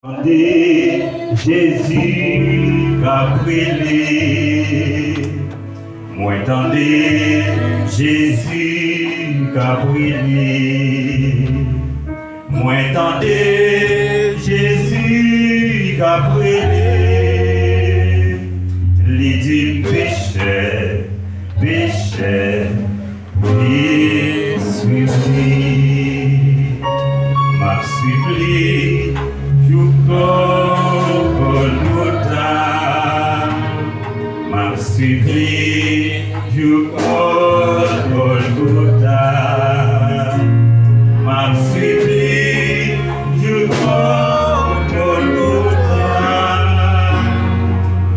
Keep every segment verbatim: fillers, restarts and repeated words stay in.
Tande Jezi k ap rele. Mwen tande Jezi k ap rele. Mwen tande Jezi k ap rele. Li di m, pechè, pechè, vin swiv li. M ap swiv li jouk Gòlgòta. M ap swiv li jouk Gòlgòta. M ap swiv li jouk Gòlgòta.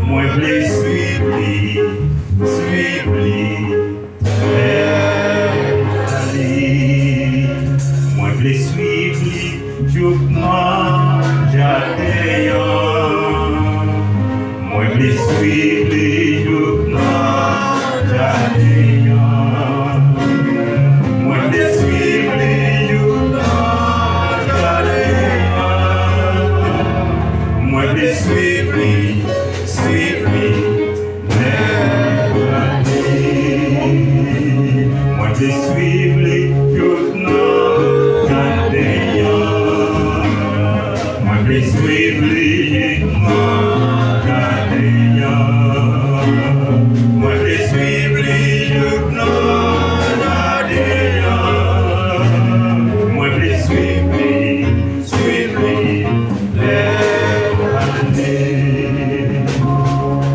Mwen vle swiv li, swiv li. Mwen vle swiv li jouk nan jaden an. Mwen vle swiv li jouk nan jaden an. Mwen vle swiv li jouk nan jaden an. Mwen vle swiv li, swiv li. Mwen vle swiv li jouk nan jaden an. Mwen vle swiv li jouk nan jaden an. Mwen vle swiv li jouk nan jaden an. Mwen vle swiv li, swiv li.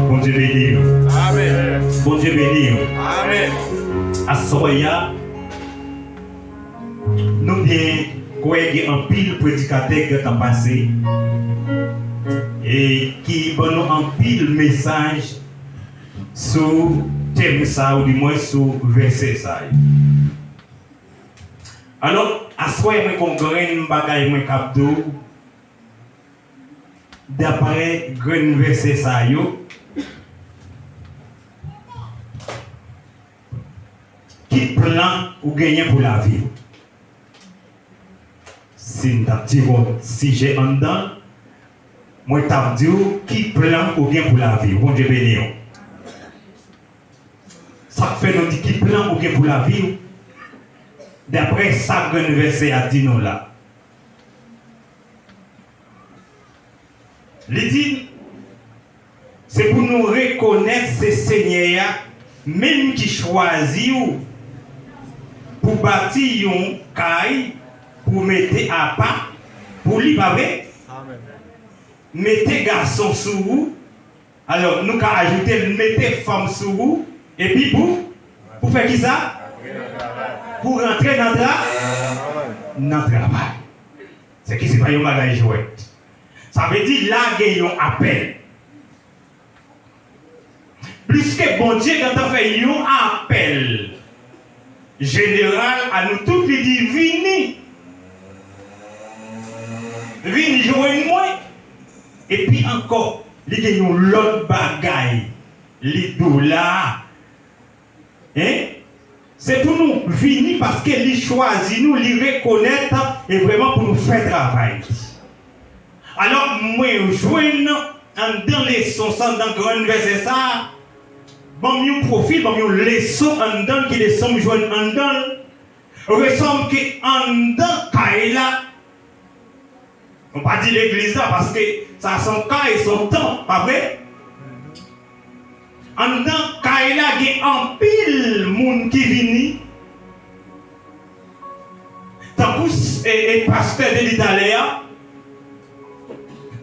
Bondye beni w. Amèn. Bondye beni w. Amèn. Aswè a, nou byen kwè gen anpil predikatè ki gentan pase e ki ban nou anpil mesaj sou tèm sa, oudimwen sou vèsè sa yo. Alò, aswè mwen gon grenn bagay mwen k ap di w, daprè grenn vèsè sa yo, ki plan ou genyen pou lavi w? Si m t ap tire yon sijè anndan l, mwen t ap di w ki plan ou gen pou lavi w. Bondye beni w. Sa k fè nou di ki plan ou gen pou lavi w, daprè sa grenn vèsè a di nou la. Li di, se pou nou rekonèt se Senyè a menm ki chwazi w pou bati yon kay pou mete apa pou li, pa vre? Amèn. Mete gason sou ou. Alò, nou ka ajoute l mete fanm sou ou, epi pou, pou fè kisa? Pou rantre nan tra-, nan travay. Se ki se pa yon bagay jwèt. Sa vle di la gen yon apèl. Pliske Bondye gentan fè yon apèl jeneral a nou tout, li di, vini. Vin jwenn mwen. Epi ankò, li gen yon lòt bagay li di w la a. Hein? Se pou nou vini paske li chwazi nou, li rekonèt, e vrèman pou nou fè travay li. Alò, mwen jwenn anndan leson sa, anndan grenn vèsè sa, ban m yon pwofil, ban m yon leson anndan l, ki leson m jwenn anndan l. Leson m ke anndan kay la, nou pa di legliz la, paske sa se yon kay, se yon tanp, pa vre? Anndan kay la, gen anpil moun ki vini. Tankou s-, e, e pastè te di talè a,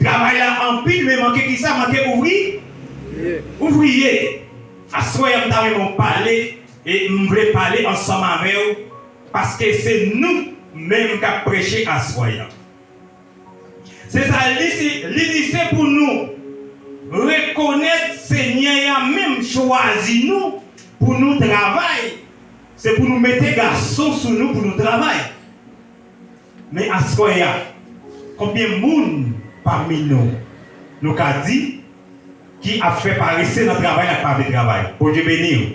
travay la anpil, men manke kisa? Manke ouvri-, ouvriye. Aswè a, m ta renmen w pale, e m vle pale ansanm avè w, paske se nou menm k ap preche aswè a. Se sa li di, li di se pou nou rekonèt Senyè a menm chwazi nou pou nou travay. Se pou nou mete gason sou nou pou nou travay. Men aswè a, konbyen moun pami nou, nou ka di, ki ap fè parese nan travay la, k pa vle travay? Bondye beni w.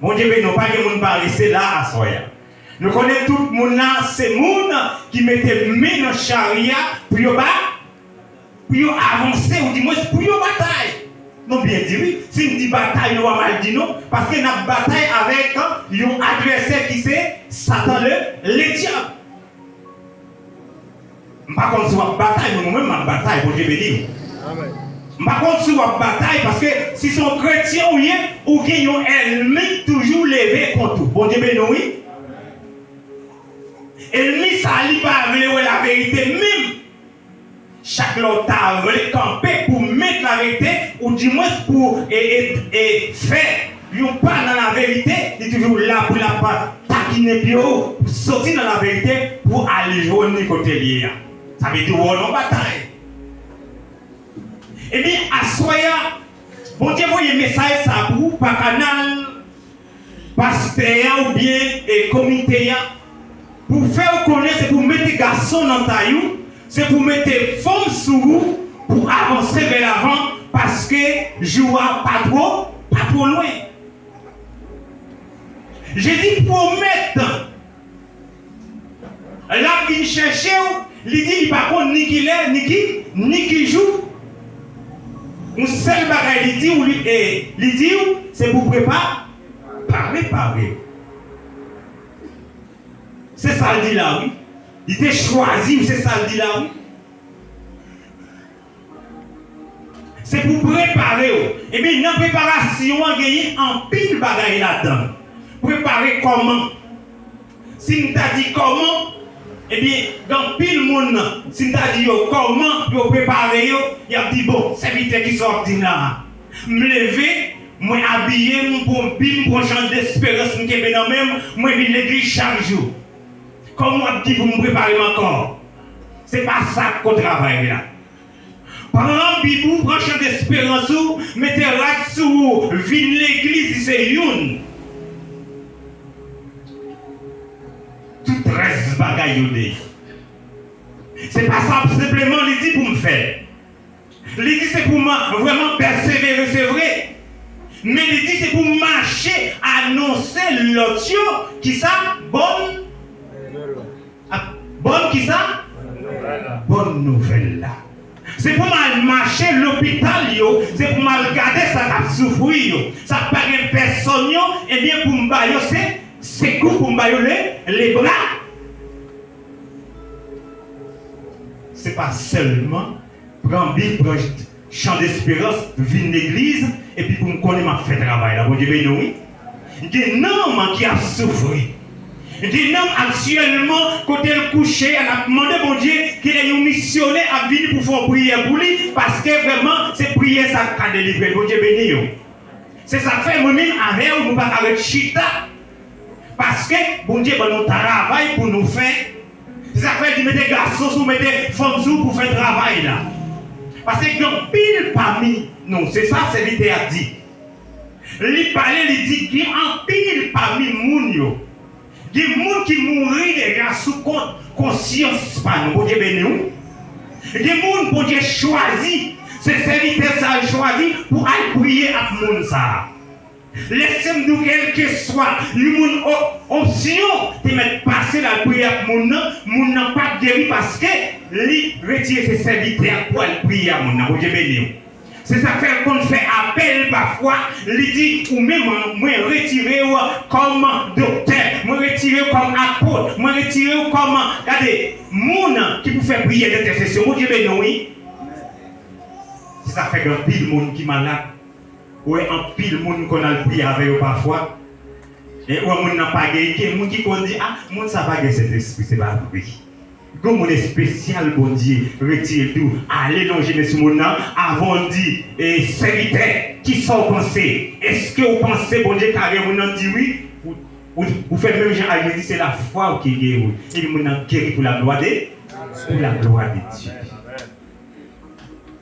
Bondye beni w. Pa gen moun parese la aswè a. Nou konnen tout moun la, se moun ki mete men nan chari a pou yo ba-, pou yo avanse, oudimwens pou yo batay. Nou byen di wi, si n di batay, nou pa mal di non, paske n ap batay avèk yon advèsè ki se Satan le, Ledyab. M pa konn si w ap batay, men mwen menm m ap batay, Bondye beni w. M pa konn si w ap batay, paske si se yon kretyen ou ye, ou gen yon ènmi k toujou leve kont ou. Bondye beni w wi. Ènmi sa a, li pa vle wè laverite menm. Chak lè w ta vle kanpe pou met laverite, oudimwens pou e, e, e fè yon pa nan laverite, li toujou la pou l ap takinen pye w, pou soti nan laverite, pou al jwenn li kote l ye a. Sa vle di w wè w nan batay. Ebyen, aswè a, Bondye voye mesaj sa a pou ou pa kanal pastè a oubyen e komite a, pou fè w konnen se pou mete gason nan tay ou, se pou mete fanm sou ou, pou avanse vè lavan, paske jou a pa two, pa two lwen. Jezi pwomèt l ap vin chèche w, li di li pa konn ni ki lè, ni ki, ni ki jou. Yon sèl bagay li di w, li, e, li di w, se pou prepa, pare, pare. Se sa l di la, wi. Li te chwazi w, se sa l di la, wi. Se pou prepare w. Ebyen, nan preparasyon an, genyen anpil bagay ladan l. Prepare kòman? Si m ta di kòman, ebyen, gen anpil moun, si m ta di yo kòman yo prepare yo, y ap di, "Bon, sèvitè, kisa w ap di m la a?" M leve, mwen abiye, m pran Bib, m pran Chant d'Espérance, m kenbe nan men m, mwen vin legliz chak jou. Kòman w ap di pou m prepare m ankò? Se pa sa k travay la. Pran Bib ou, pran Chant d'Espérance ou, mete rad sou ou, vin legliz, li se youn. Tout rès bagay yo deyò. Se pa sa senpleman li di pou m fè. Li di se pou m vrèman pèsevere, se vre. Men li di se pou m mache anonse lòt yo, kisa? Bòn Ap, bòn kisa? Bòn nouvèl la. Se pou m al mache lopital yo, se pou m al gade sa k ap soufri yo, sa k pa gen pèsonn yo, ebyen pou m ba yo se sekou, pou m ba yo le, lebra. Se pa sèlman pran Bib, pran Chan Desperans, vin legliz, epi pou m konnen m ap fè travay la. Bondye beni w, wi. Gen nanm ki ap soufri. Gen nanm aktyèlman, kote l kouche a, l ap mande Bondye, genlè yon misyonè ap vini pou fè yon priyè pou li, paske vrèman, se priyè sa k ka delivre l. Bondye beni w. Se sa k fè mwen menm avè w, nou pa ka ret chita. Paske Bondye ban nou travay pou nou fè. Se sa k fè l di mete gason sou, mete fanm sou pou fè travay la. Paske gen anpil pami nou, se sa sèvitè a di. Li pale, li di gen anpil pami moun yo. Gen moun ki mouri deja sou kont konsyans pa nou. Bondye beni w. Gen moun Bondye chwazi, se sèvitè sa l chwazi pou al priye ak moun sa a. Lèse m di w, kèlkeswa yon moun o-, opsyon te mèt pase l al priye ak moun nan, moun nan p ap geri paske li retire se sèvitè a pou al priye ak moun nan. Bondye beni w. Se sa k fè l konn fè apèl pafwa, li di, ou menm, mwen retire w kòm doktè, mwen retire w kòm apot, mwen retire w kòm, gade, moun ki pou fè priyè dentèsesyon. Bondye beni w, wi. Se sa k fè gen anpil moun ki malad. Ou wè anpil moun konn al priye avè yo pafwa. E ou wè moun nan pa gen, gen moun ki konn di, a, moun sa pa gen Sentespri, se pa vre. Gen moun espesyal Bondye retire l tou. Ale lonje men sou moun nan, avan w di, e, sèvitè, kisa w panse? Èske w panse Bondye ka gen moun nan di wi? Ou, ou, ou fè menm jan ak Jezi, se lafwa w ki gen wi. Epi moun nan geri pou laglwa de, pou laglwa de Dye.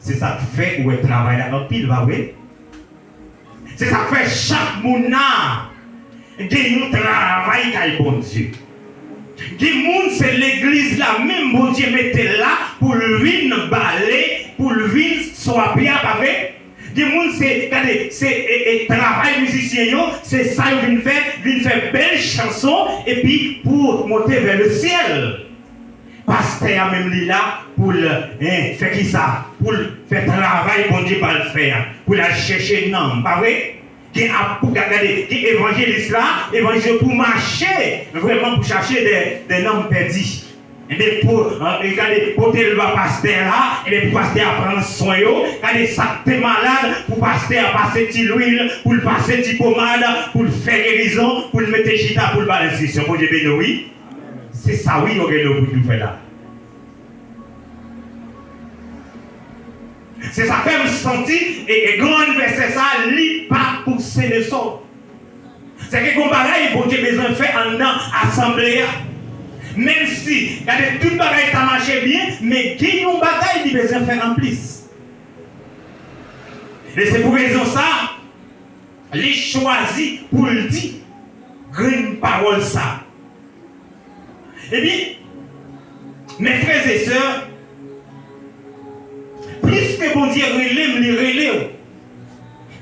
Se sa k fè ou wè travay la anpil, pa vre? Se sa k fè chak moun la gen yon travay kay Bondye. Gen moun se legliz la menm Bondye mete l la pou l vin bale, pou l vin swape a, pa vre? Gen moun se, gade, se, e, e, travay mizisyen yo, se sa yo vin fè, vin fè bèl chanson, epi pou monte vè le syèl. Pastè a menm li la pou l, en, fè kisa? Pou l fè travay Bondye ba l fè a. Pou l al chèche nanm, pa vre? Gen ap pou gade, gen evanjelis la, evanjelis pou mache vrèman pou chache de, de nanm pèdi. Ebyen, pou, e, gade, pote l ba pastè la, ebyen, pou pastè a pran swen yo, gade sa k te malad, pou pastè a pase ti lwil, pou l pase ti pomad, pou l fè gerizon, pou l mete chita, pou l ba l enstriksyon. Bondye beni w, wi. Se sa, wi, yo gen pou nou fè la. Se sa fè m santi, e, e gran vèsè sa, li pa pou sen de sòm. Se ke gon bagay Bondye bezwen fè anndan asanble a. Menm si, gade, tout bagay ta mache byen, men gen yon bagay li bezwen fè anplis. E se pou rezon sa, li chwazi pou l di grenn pawòl sa. Ebyen, mes frères et sœurs, plis ke Bondye rele m, li rele w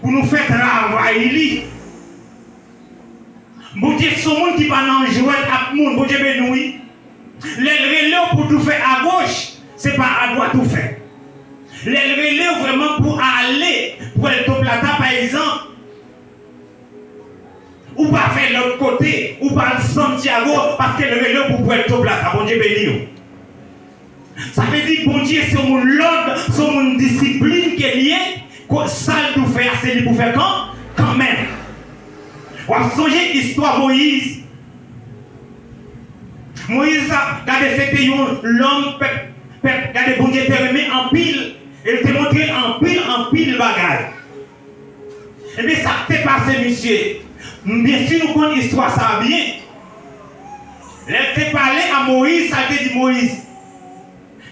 pou nou fè travay li. Bondye se yon moun ki pa nan jwèt ak moun. Bondye beni w, wi. Lè l rele w pou tou fè agoch, se pa adwat ou fè. Lè l rele w vrèman pou ale Puerto Plata, pa egzanp, ou pa fè lòt kote, ou pa al Santiago, paske l rele w pou Puerto Plata. Bondye beni w. Sa vle di Bondye se yon moun lòd, se yon moun disiplin ke l ye, ko-, sa l pou fè a, se li pou fè kan-, kanmenm. W ap sonje istwa Moyiz. Moyiz sa, gade, se te yon lòm pèp, pèp, gade, Bondye te renmen anpil, e l te montre anpil, anpil bagay. Ebyen, sa k te pase misye? Byen si nou konn istwa sa a byen. Lè l te pale a Moyiz, sa l te di Moyiz?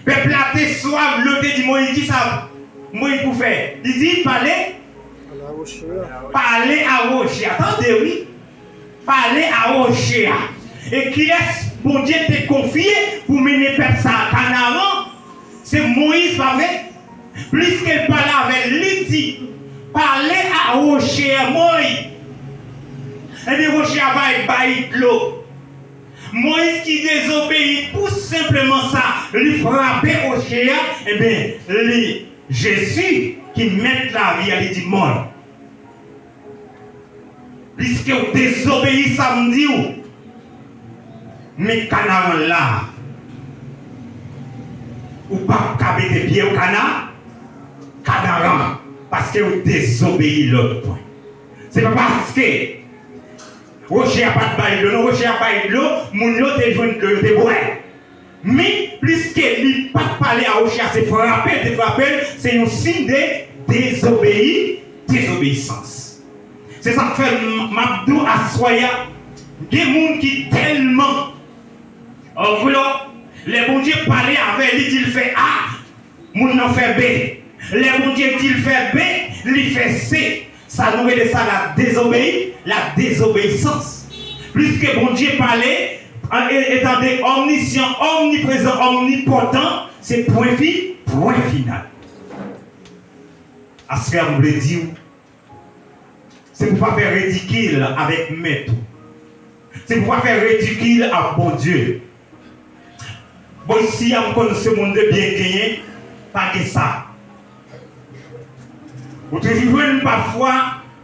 Pèp la te swaf, dlo te di Moyiz, kisa Moyiz pou fè? Li di, pale, pale a woche a. Tande, wi. Pale a woche a. E kilès Bondye te konfye pou mennen pèp sa a Kanaran? Se Moyiz, pa vre? Pliske l pale avè l, li di, pale a woche a, Moyiz. Ebyen, woche a bay, bay dlo. Moyiz ki dezobeyi tou senpleman sa, li frape woche a, ebyen, li, Jezi ki mèt lavi a, li di, mò. Piske w dezobeyi sa m di w, men Kanaran la, ou p ap ka mete pye w Kana-, Kanaran, paske w dezobeyi lòd mwen. Se pa paske woche a pa t bay dlo, non, woche a bay dlo, moun yo te jwenn dlo, yo te bwè. Men, pliske li pa t pale a woche a, se frape l te frape l, se yon siy de dezobeyi, dezobeyisans. Se sa k fè m, m ap di w aswè a, gen moun ki tèlman, an vre, lè Bondye pale avè l, li di l fè A, moun nan fè B. Lè Bondye di l fè B, li fè C. Sa nou rele sa la dezobeyi, la dezobeyisans. Pliske Bondye pale, an, e, etande omnisyan, omniprezan, omnipòtan, se pwen fi-, pwen final. Aswè a, m vle di w, se pou pa fè ridikil avèk mèt ou. Se pou pa fè ridikil ak Bondye. Bò isi a, m konn se moun de byen genyen, pa gen sa. Ou toujou jwenn pafwa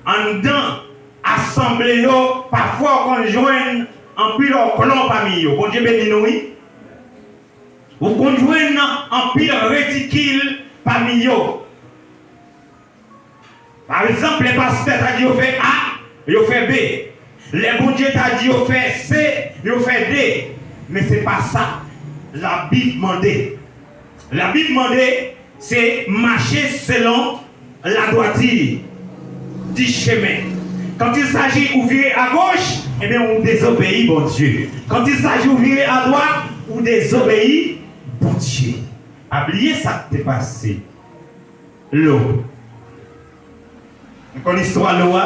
anndan asanble yo, pafwa w konn jwenn anpil òklò pami yo. Bondye beni nou, wi. Ou konn jwenn anpil ridikil pami yo. Pa egzanp, lè pastè ta di yo fè A, yo fè B. Lè Bondye ta di yo fè C, yo fè D. Men se pa sa Labib mande. Labib mande, se mache selon la droiture du chemin. Quand il s'agit ou vire à gauche, ebyen, ou dezobeyi Bondye. Quand il s'agit ou vire à droite, ou dezobeyi Bondye. Pa bliye sa k te pase. Lo. Nou konn istwa lo a?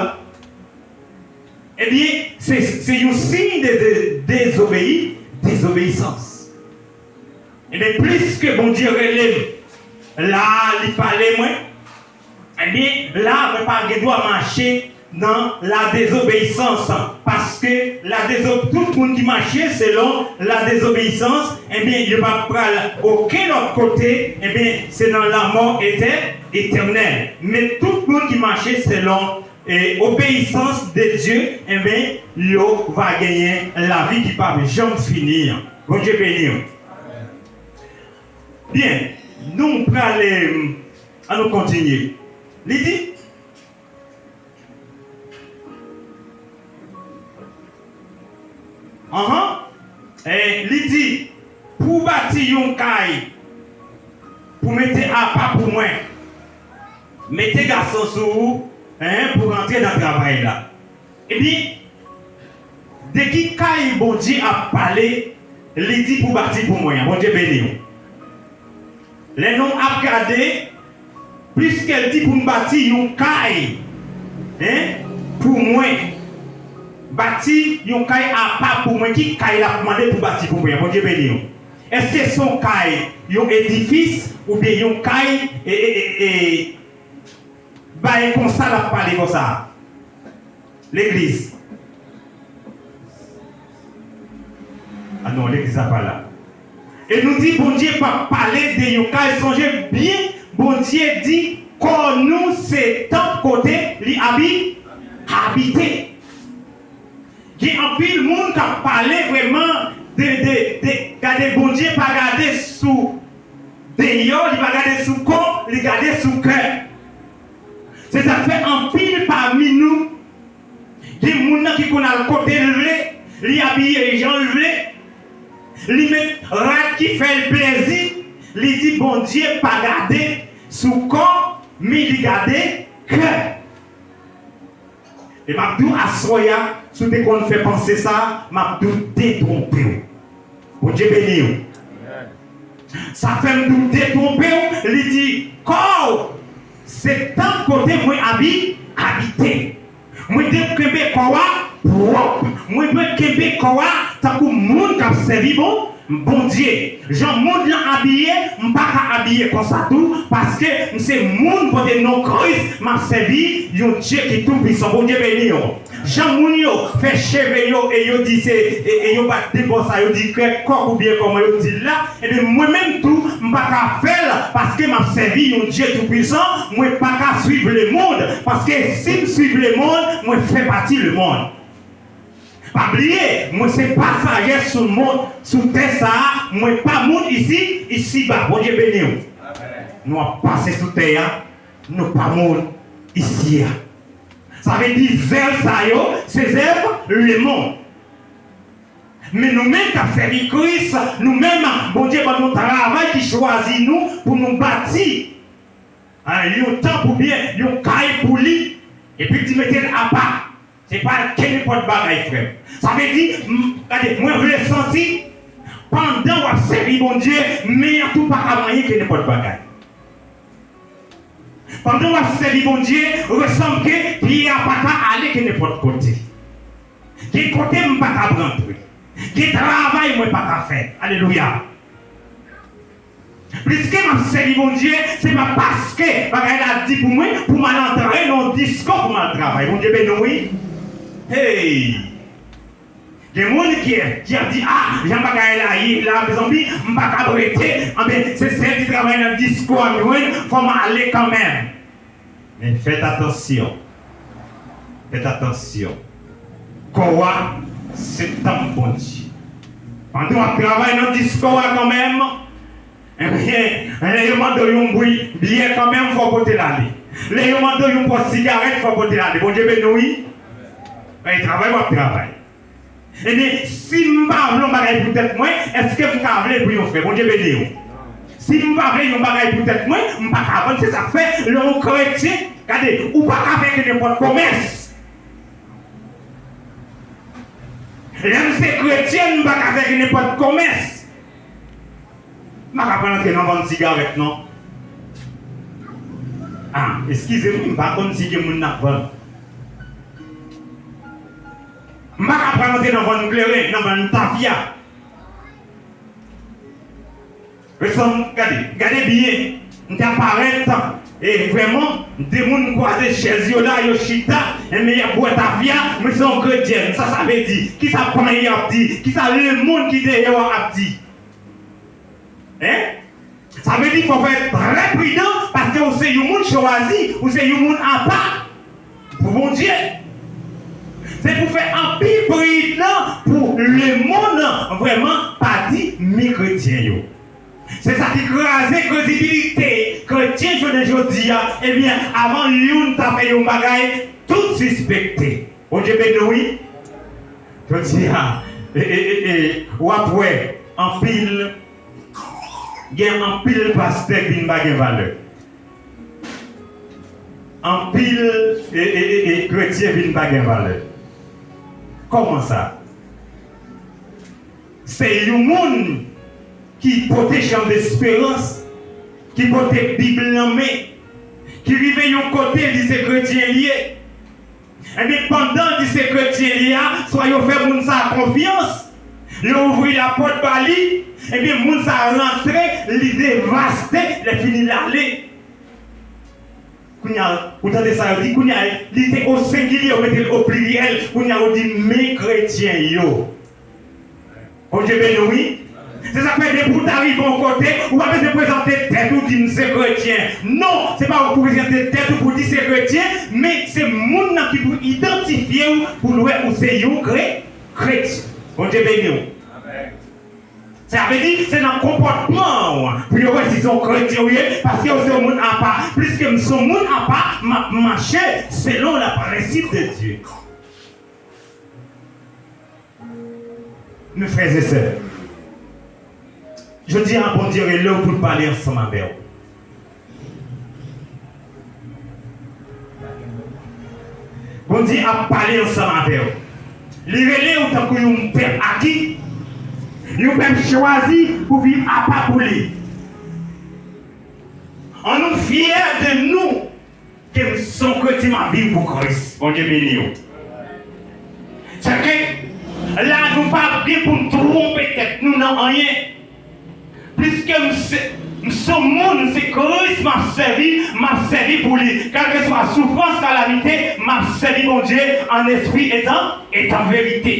Ebyen, se, se yon siy de, de dezobeyi, dezobeyisans. Ebyen, pliske Bondye rele m, la li pale mwen, ebyen, la mwen pa gen dwa mache nan ladezobeyisans, paske ladezo-, tout moun ki mache selon ladezobeyisans, ebyen, yo p ap pral okenn lòt kote, ebyen, se nan lanmò etè-, etènèl. Men tout moun ki mache selon, e, obeyisans de Dye, ebyen, yo va genyen lavi ki p ap janm fini an. Bondye beni w. Byen, nou prale, ann nou kontinye. Li di, Anhan. E, li di, pou w bati yon kay, pou mete apa pou mwen, mete gason sou ou, en, pou rantre nan travay la. Epi, de ki kay Bondye ap pale, li di pou bati pou mwen an? Bondye beni w. Lè nou ap gade, piske l di pou n bati yon kay, en, pou mwen, bati yon kay apa pou mwen, ki kay l ap mande pou bati pou mwen an? Bondye beni w. Èske se yon kay, yon edifis, oubyen yon kay, e, e, e, e, bagay konsa l ap pale konsa? Legliz. A non, legliz la pa la. E nou di Bondye p ap pale de yon kay. Sonje byen, Bondye di kò nou se tanp kote li abi-, abite. Gen anpil moun k ap pale vrèman de, de, de, gade, Bondye pa gade sou deyò, li pa gade sou kò, li gade sou kè. Se sa k fè anpil pami nou, gen moun nan ki konn al kote l vle, li abiye jan l vle, li met rad ki fè l plezi, li di Bondye pa gade sou kò, men li gade kè. E m ap di w aswè a, si w te konn fè panse sa, m ap di w detwonpe w. Bondye beni w. Sa fè m di w detwonpe w, li di, kò w se tanp kote mwen abi-, abite. Mwen dwe kenbe kò a pwòp. Mwen dwe kenbe kò a tankou moun k ap sèvi bon, Bondye. Jan mond lan abiye, m pa ka abiye konsa tou, paske m se moun pote non Kris, m ap sèvi yon Dye ki toupisan. Bondye beni w. Jan moun yo fè cheve yo e yo di se, e, e yo bat de bò sa, yo di krèk kòk oubyen kòman yo di l la, ebyen mwen menm tou, m pa ka fè l, paske m ap sèvi yon Dye toupisan, mwen pa ka swiv lemonn, paske si m swiv lemonn, mwen fè pati lemonn. Pa bliye, mwen se pasajè sou mon-, sou tè sa a, mwen pa moun isi, isiba. Bondye beni w. Nou ap pase sou tè a, nou pa moun isi a. Sa vle di zèv sa yo, se zèv lemonn. Men nou menm k ap sèvi Kris, nou menm, Bondye ban nou travay ki chwazi nou pou nou bati, a, yon tanp oubyen yon kay pou li, epi l di mete l apa. Se pa kenenpòt bagay, frè m. Sa vle di, m, gade, mwen vle santi, pandan w ap sèvi Bondye, men an tou pa ka manyen kenenpòt bagay. Pandan w ap sèvi Bondye, resanble pye a pa ka ale kenenpòt kote. Gen kote m pa ka rantre. Gen travay mwen pa ka fè. Alelouya. Pliske m ap sèvi Bondye, se pa paske bagay la di pou mwen, pou m al antre nan yon disko pou m al travay. Bondye beni w, wi. Hey! Gen moun ki, ki ap di, a, jan bagay la ye la, mezanmi, m pa kab rete. Anben, se sèl ti travay nan disko a m jwenn, fò m ale kanmenm. Men fèt atansyon. Fèt atansyon. Kò a, se tanp Bondye. Pandan w ap travay nan disko a kanmenm, ebyen, lè yo mande w yon bouyi byè kanmenm, fò w pote l ale. Lè yo mande w yon pòs sigarèt, fò w pote l ale. Bondye beni w, wi. E travay w ap travay. Ebyen, si m pa vle yon bagay pou tèt mwen, èske m ka vle pou yon frè? Bondye beni w. Si m pa vle yon bagay pou tèt mwen, m pa ka vann. Se sa k fè, lè yon kretyen, gade, ou pa ka fè kenenpòt komès. Lè m se kretyen, m pa ka fè kenenpòt komès. M pa ka pral antre nan vann sigarèt, non. A, eskize m, m pa konn si gen moun n ap vann. M pa ka pral antre nan vann kleren, nan vann tafya. Resanm, gade, gade byen. M te ap parèt, e vrèman, de moun kwaze chèz yo la, yo chita, Ebyen, y ap bwè tafya, mwen se yon kretyen. Sa sa vle di? Kisa panye ap di? Kisa lemonn ki deyò a ap di? Hein? Sa vle di fò w fè trè pridan, paske w se yon moun chwazi, ou se yon moun apa pou Bondye. Se pou fè anpil pridan pou lemonn vrèman pa di men kretyen yo. Se sa ki kraze kredibilite kretyen jounen jodi a. Ebyen, avan youn ta fè yon bagay, tout sispekte. Bondye beni w, wi. Jodi a, e, e, e, e, w ap wè anpil, gen anpil pastè ki vin pa gen valè. Anpil, e, e, e, e, kretyen vin pa gen valè. Kòman sa? Se yon moun ki pote chan desperans, ki pote Bib nan men, ki rive yon kote, li se kretyen li ye. Ebyen, pandan l di se kretyen li a, swa yo fè moun sa a konfyans, yo ouvri lapòt ba li, ebyen, moun sa a rantre, li devaste, lè fini l ale. Kounye a, ou tande sa yo di, kounye a, li te o sengilye, yo mete l o pliryèl, kounye a, yo di, men kretyen yo. Bondye beni w, wi. Se sa k fè depi w ta rive yon kote, ou pa bezwen prezante tèt ou di m se kretyen. Non, se pa ou pou prezante tèt ou pou di se kretyen, men se moun nan ki pou idantifye w pou l wè ou se yon kre, kretyen. Bondye beni w. Sa vle di, se nan konpòtman w pou yo wè si se yon kretyen ou ye, paske ou se yon moun apa. Pliske m se yon moun apa, m ap mache selon la prensip de Dye. Mes frères et sœurs, jodi a, Bondye rele w pou l pale ansanm avè w. Bondye ap pale ansanm avè w. Li rele w tankou yon pèp aki, yon pèp chwazi pou viv apa pou li. Annou fyè de nou. Ke m se yon kretyen, m ap viv pou Kris. Bondye beni w. Sèke la, nou pa gen pou n twonpe tèt nou nan anyen. Pliske m se, m se yon moun, se Kris m ap sèvi, m ap sèvi pou li. Kèlkeswa soufrans, kalamite, m ap sèvi Bondye an espri etan, etan verite.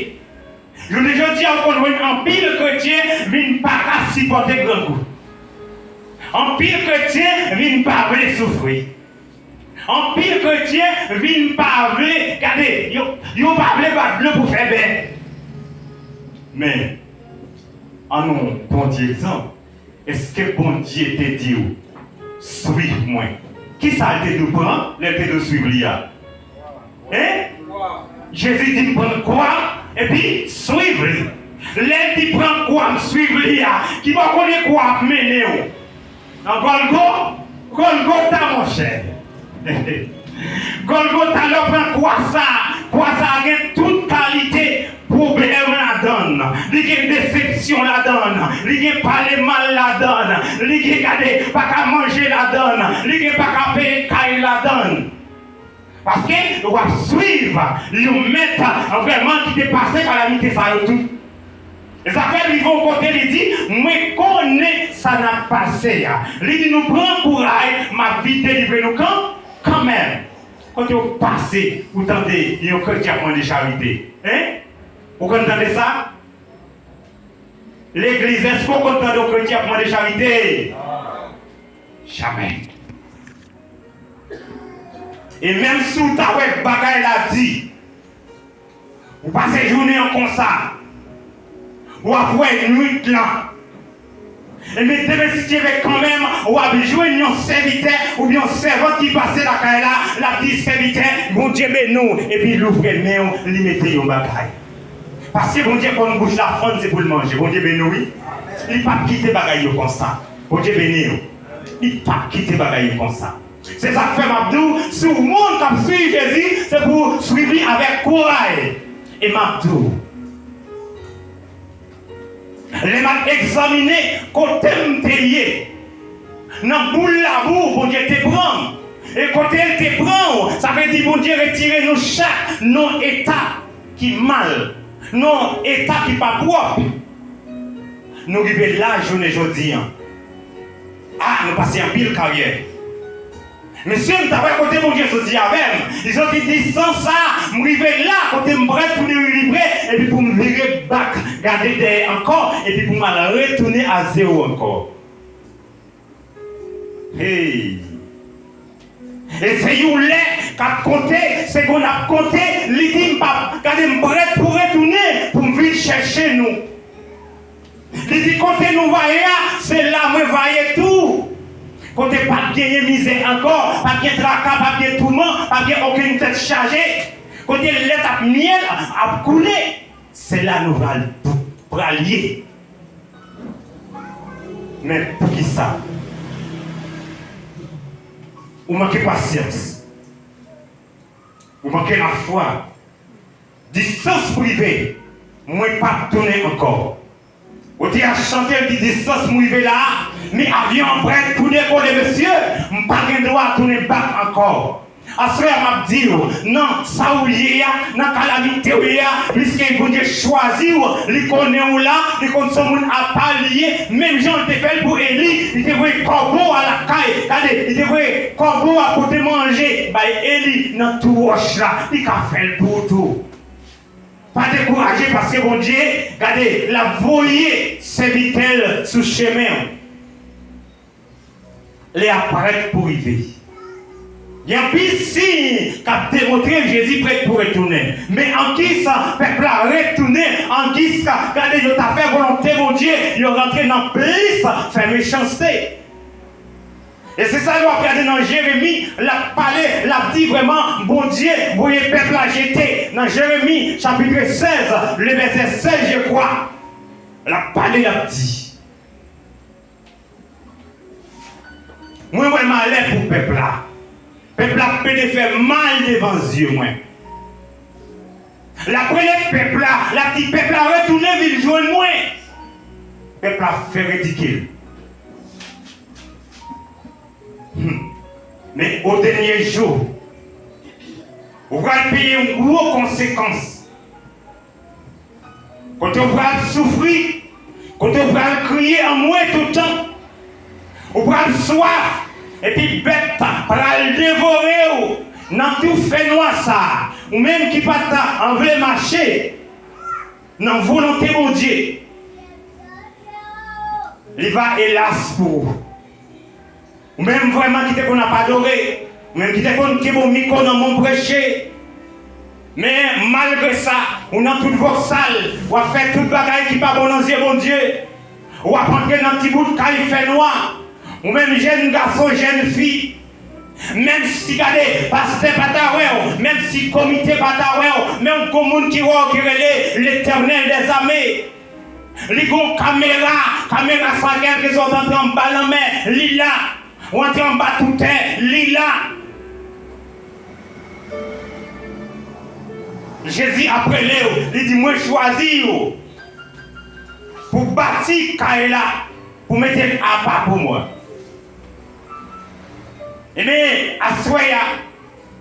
Jounen jodi a, ou konn jwenn anpil kretyen vin pa ka sipòte grangou. Anpil kretyen vin pa vle soufri. Anpil kretyen vin pa vle, gade, yo, yo pa vle bat dlo pou fè bè. Men, annou pran ti egzanp. Èske Bondye te di w, "Swiv mwen"? Kisa l te di w pran lè l te di w swiv li a? Hein? Jezi di n pran kwa epi swiv li. Lè l di pran kwa m swiv li a, ki bò kote kwa ap mennen w? Nan Gòlgo, Gòlgota, monchè. Gòlgota, lè w pran kwa sa, kwa sa gen tout kalite pwoblèm ladan l. Li gen desepsyon ladan l. Li gen pale mal ladan l. Li gen, gade, pa ka manje ladan l. Li gen pa ka peye kay ladan l. Paske w ap swiv yon mèt vrèman ki te pase kalamite sa yo tout. E sa fè l rive yon kote, li di, "Mwen konnen sa n ap pase a." Li di, "Nou pran kouray, m ap vin delivre nou kan, kanmenm." Kote w pase, ou tande yon kretyen ap mande charite? Hein? Ou konn tande sa? Legliz, èske w konn tande yon kretyen ap mande charite? Jamè. E menm si w ta wè bagay la di, ou pase jounen an konsa, w ap wè nwit lan. Ebyen, demen si Dye vle, kanmenm, w ap jwenn yon sèvitè oubyen yon sèvant ki pase lakay la, l ap di, "Sèvitè, Bondye beni w," epi l ouvri men w, li mete yon bagay. Paske Bondye konn bouch la fann, se pou l manje. Bondye beni w, wi. Li p ap kite bagay yo konsa. Bondye beni w. Li p ap kite bagay yo konsa. Se sa k fè m ap di w, si w moun k ap swiv Jezi, se pou w swiv li avèk kouray. E m ap di w, lè m ap egzamine kote m te ye, nan boul labou, Bondye te pran m. E kote l te pran w, sa vle di Bondye retire nou chak nan eta ki mal, nan eta ki pa pwòp. Nou rive la jounen jodi a. A, nou pase anpil karyè. Mesye, m ta wè kote Bondye soti avè m. Li soti distans sa, m rive la, kote m prèt pou delivre, epi pou m vire bak, gade dèyè ankò, epi pou m al retounen a zewo ankò. Hey! E se yon lè k ap konte, segonn ap konte, li di m p ap, gade m prèt pou retounen, pou m vin chèche nou. Li di, kote nou va ye a, se la mwen va ye tou. Kote pa t genyen mizè ankò, pa t gen traka, pa t gen touman, pa t gen okenn tèt chaje. Kote lèt ak myèl ap koule, se la nou pral, pral ye. Men poukisa? Ou manke pasyans. Ou manke lafwa. Distans m rive, mwen p ap tounen ankò. Ou te ap chante, l di, distans m rive la a, men avyon an prèt pou dekole, mesye, m pa gen dwa tounen bak ankò. Aswè a, m ap di w, nan sa ou ye a, nan kalamite ou ye a, piske Bondye chwazi w, li konnen w la, li konn se yon moun apa li ye, menm jan l te fè l pou Eli, li te voye kòbo a lakay, gade, li te voye kòbo a pote manje bay Eli nan twou wòch la, li ka fè l pou ou tou. Pa dekouraje, paske Bondye, gade, l ap voye sèvitè l sou chemen w. Lè a prèt pou rive. Gen anpil siy k ap demontre Jezi prèt pou retounen. Men an guise pèp la retounen, an guise, gade, yo ta fè volonte Bondye, yo rantre nan plis fè mechanste. E se sa w ap gade nan Jeremi, l ap pale, l ap di vrèman, Bondye voye pèp la jete. Nan Jeremi, chapit sèz, le vèsè sèz, je crois, l ap pale, l ap di, mwen wè malè pou pèp la. Pèp la ap plede fè mal devan zye mwen. L ap rele pèp la, l ap di, pèp la retounen vin jwenn mwen. Pèp la ap fè ridikil. Hmm. Men o dènye jou, ou pral peye yon gwo konsekans. Kote w pral soufri, kote w pral kriye anmwe toutan. Ou pral swaf, epi bèt pral devore w nan tou fènwa sa a. Ou menm ki pa t an vle mache nan volonte Bondye, li va elas pou ou. Ou menm vrèman ki te konn ap adore, ou menm ki te konn kenbe yon mikwo nan men w preche. Men malgre sa, ou nan tout vòsal, w ap fè tout bagay ki pa bon nan zye Bondye. W ap antre nan ti bout kay fènwa. Ou menm jèn gason, jèn fi, menm si, gade, pastè pa ta wè w, menm si komite pa ta wè w, men yon gwo moun ki wè w ki rele Letènèl dèzame. Li gon kamera, kamera sa kèlkeswa w antre anba lanmè, li la. Ou antre anba tou tè, li la. Jezi ap rele w, li di, mwen chwazi w pou bati kay la, pou mete l apa pou mwen. Ebyen, aswè a,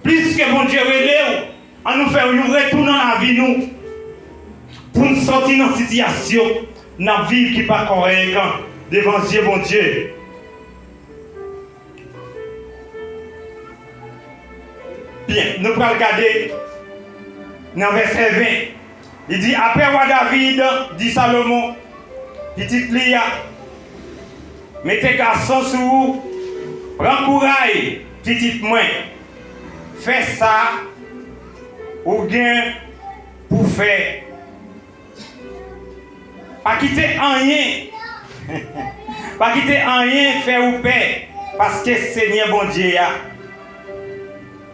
pliske Bondye rele w, ann nou fè yon retou nan lavi nou, pou n sòti nan sitiyasyon n ap viv ki pa kòrèk devan zye Bondye. Byen, nou pral gade nan vèsè ven. Li di, apre wa David di Salomon, pitit li a, mete gason sou ou, pran kouray, pitit mwen, fè sa ou gen pou fè. Pa kite anyen, pa kite anyen fè ou pè, paske Senyè Bondye a,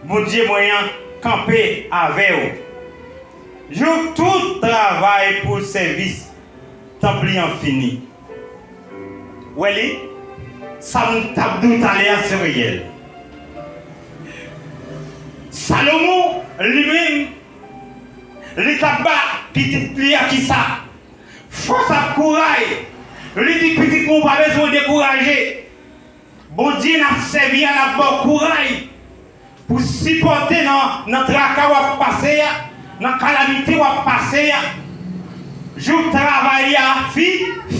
Bondye mwen an, kanpe avè w. Jou tout travay pou sèvis tanp li an fini. Wè li, sa m t ap di w talè a, se reyèl. Salomon, li menm, li t ap ba pitit li a kisa? Fòs ak kouray. Li di, pitit mwen, ou pa bezwen dekouraje. Bondye n ap sèvi a, l ap ba w kouray pou sipòte nan, nan traka w ap pase a, nan kalamite w ap pase a. Jou travay a fi,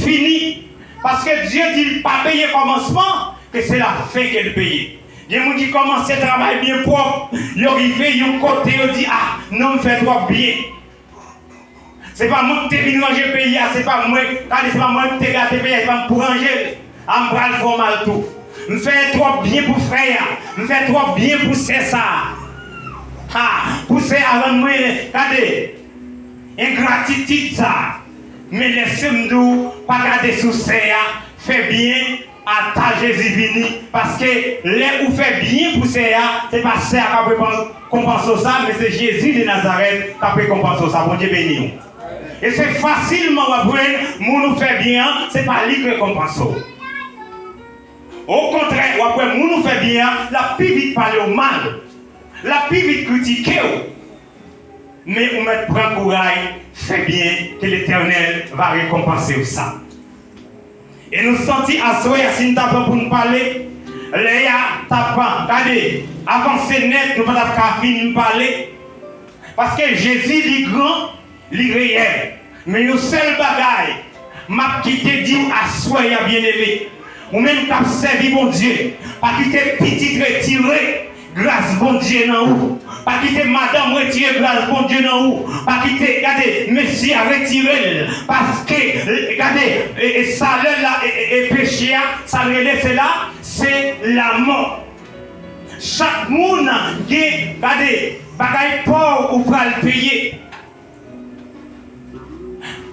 fini. Paske Dye di l pa peye kòmansman, ke se lafen ke l peye. Gen moun ki kòmanse travay byen pwòp, yo rive yon kote, yo di, "Ah, non, m fè twòp byen." Se pa mwen ki te vin ranje peyi a, se pa mwen, gade, se pa mwen ki te gate peyi a, se pa mwen pou ranje l. A, m pral fè w mal tou. M fè twòp byen pou frè a, m fè twòp byen pou sè sa a. Ha, pou sè a rann mwen, gade, engratitid sa a. Men lèse m di w, pa gade sou sè a, fè byen, ata Jezi vini, paske lè ou fè byen pou sè a, se pa sè a k ap rekonpanse w sa, men se Jezi de Nazarèt k ap rekonpanse w sa. Bondye beni w. E se fasilman w ap jwenn moun ou fè byen an, se pa li k rekonpanse w. Okontrè, w ap wè moun ou fè byen an, l ap pi vit pale w mal, l ap pi vit kritike w. Men ou mèt pran kouray, fè byen, ke Letènèl va rekonpanse w sa. E nou santi aswè a, si n ta pran pou n pale, lè a t ap, gade, avanse nèt, nou pa t ap ka fin pale. Paske Jezi, li gran, li reyèl. Men yon sèl bagay, m ap kite di w aswè a, byeneme. Ou menm k ap sèvi Bondye, pa kite pitit retire gras Bondye nan ou. Pa kite madanm retire gras Bondye nan ou. Pa kite, gade, mesye a retire l. Paske, gade, e, e salè la, e, e, e peche a, sa l rele, se la, se lanmò. Chak moun gen, gade, bagay pa w ou pral peye.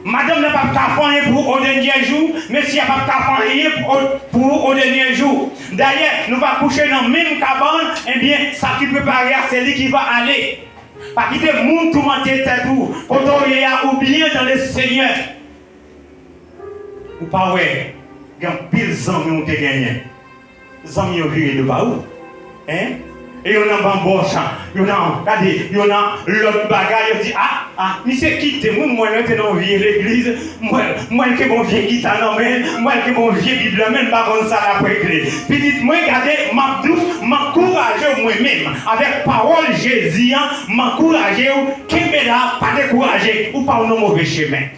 Madanm nan p ap ka fè anyen pou ou o dènyè jou, mesye a p ap ka fè anyen pou ou, pou ou o dènyè jou. Dayè, nou va kouche nan menm kabann, ebyen, sa ki prepare a, se li ki va ale. Pa kite moun toumante tèt ou, kote w ye a, ou byen dans le Seigneur. Ou pa wè, gen anpil zanmi ou te genyen. Zanmi yo vire do ba ou. Hein? E yo nan banbòch, yo nan, gade, yo nan lòt bagay, yo di, "Ah, ah, misye kite m, wi, m wè l te nan yon vye legliz, m wè, m wè l gen yon vye gita nan men l, m wè l gen yon vye Bib nan men l, m pa konn sa l ap regle." Pitit mwen, gade, m ap di w, m ankouraje w mwen menm, avèk pawòl Jezi an, m ankouraje w, kenbe la, pa dekouraje, ou pa w nan move chemen.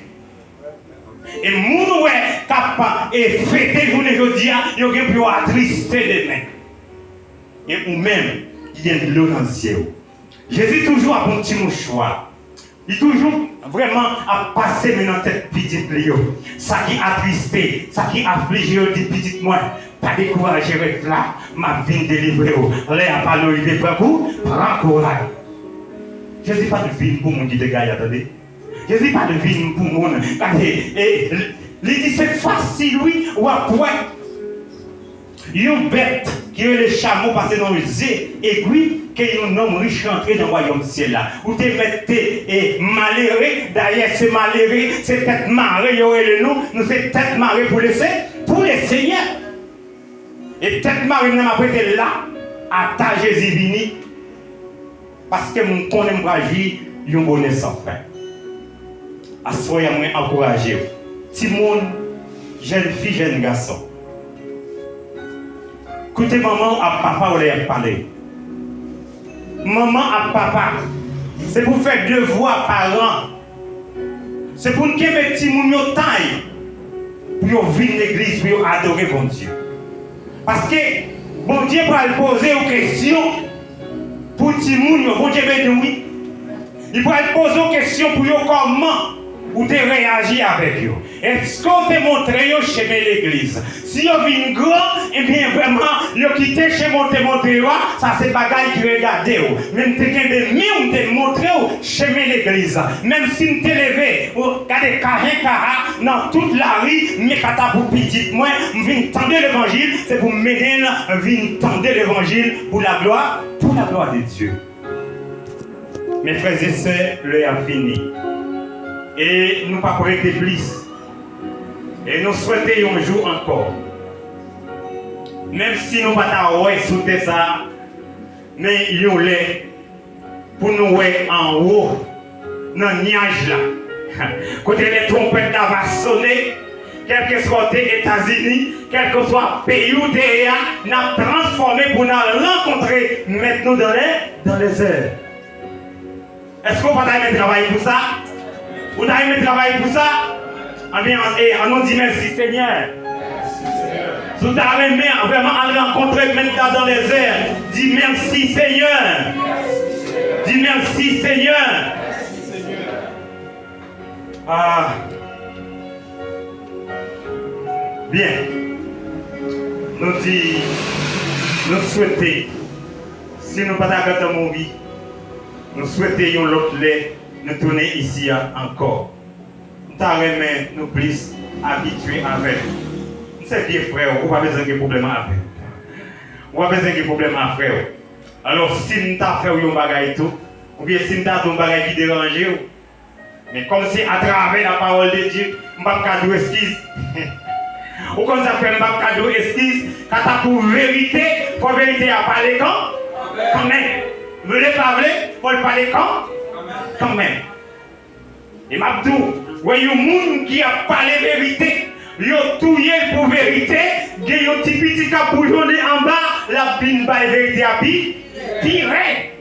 E moun ou wè k ap, e, fete jounen jodi a, yo gen pou yo atriste demen. E ou menm ki gen dlo nan zye w. Jezi toujou ap yon ti mouchwa. Li toujou vrèman ap pase men nan tèt pitit li yo. Sa ki atriste, sa ki aflije yo, di, "Pitit mwen, pa dekouraje, rete la, m ap vin delivre w." Lè a pa l rive, pran kou, pran kouray. Jezi pa t vin pou moun ki te gaye, tande. Jezi pa t vin pou moun. Gade, e, li di se fasil, wi, w ap wè. Yon bèt ki rele chamo pase nan yon zye egwi ke yon nonm rich rantre nan wayòm syèl la. Ou te mèt te, e, malere, dayè se malere, se tèt mare yo rele nou, nou se tèt mare pou lese, pou le Senyè. E tèt mare m nan m ap rete la, ata Jezi vini. Paske m konnen m pral jwi yon bonè san fen. Aswè a, mwen ankouraje w. Timoun, jèn fi, jèn gason. Koute manman w ak papa w lè y ap pale. Manman ak papa, se pou fè devwa paran. Se pou n kenbe timoun yo tay pou yo vin legliz, pou yo adore Bondye. Paske Bondye pral poze yon kesyon pou timoun yo. Bondye beni w, wi. Li pral poze yon kesyon pou yo, kòman ou te reyaji avèk yo? Èske w te montre yo chemen legliz? Si yo vin gran, ebyen, vrèman, yo kite chemen w te montre yo a, sa se bagay ki regade w. Men m te kenbe men w, m te montre w chemen legliz. Menm si m te leve, ou, gade, kahen kaha, nan tout lari, men kata pou pitit mwen, m vin tande levanjil, se pou m mennen l vin tande levanjil pou laglwa, pou laglwa de Dye. Men frè e sè, lè a fini. E nou p ap rete plis. E nou swete yon jou ankò. Menm si nou pa ta wè sou tè sa a, men yon lè pou nou wè anwo, nan nyaj la. Kote lè twonpèt la va sone, kèlkeswa w te Etazini, kèlkeswa peyi w te ye a, n ap transfòme pou n al rankontre Mèt nou dans les, dans les airs. Èske w pa ta renmen travay pou sa? Ou ta renmen travay pou sa? Anben, e, ann nou di mèsi, Senyè. Si w ta renmen vrèman al rankontre Mèt la dans les airs, Di mèsi, Senyè. Di mèsi, Senyè. Ah. Byen. Nou di, nou swete, si nou pa ta gentan mouri, nou swete yon lòt lè nou tounen isi a ankò. M ta renmen nou plis abitye avè m. M se vye frè w, ou pa bezwen gen pwoblèm avè m. Ou pa bezwen gen pwoblèm a frè w. Alò, si m ta fè w yon bagay tou, oubyen si m ta di w yon bagay ki deranje w, men kòm se atravè la parole de Dieu, m p ap ka di w eskiz. Ou konn sa k fè m p ap ka di w eskiz? Kanta pou verite, fò verite a pale kan, kanmenm. Vle pa vle, fò l pale kan, kanmenm. E m ap di w, wè yon moun ki ap pale verite, yo touye l pou verite, gen yon ti pitit k ap boujonnen anba, l ap vin bay verite a pi, pi rèd.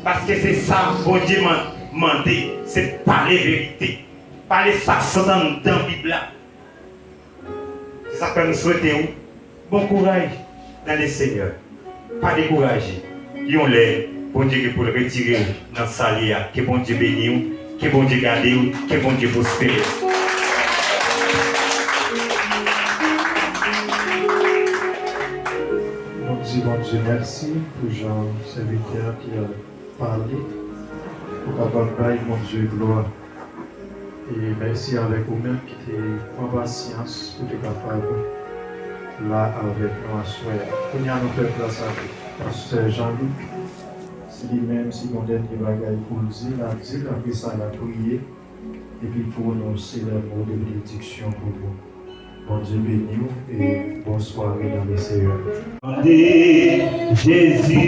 Paske se sa Bondye man-, mande, se pale verite. Pale sa k sot anndan Bib la. Se sa k fè m swete w bon kouraj dans le Seigneur. Pa dekouraje. Yon lè, Bondye gen pou l retire w nan sa l ye a. Ke Bondye beni w, ke Bondye gade w, ke Bondye pwospere w. Nou di Bondye mèsi pou jan sèvitè a te pale, pou kapab bay Bondye glwa. E mèsi avèk ou menm ki te pran pasyans pou te kapab la avèk nou aswè a. Kounye a nou fè plas ak Pastè Jean Luc. Si li menm, si gon dènye bagay pou l di, l ap di l, apre sa l ap priye, epi pwononse lè mo de benediksyon pou nou. Bondye beni w e bon sware dans le Seigneur. Jezi.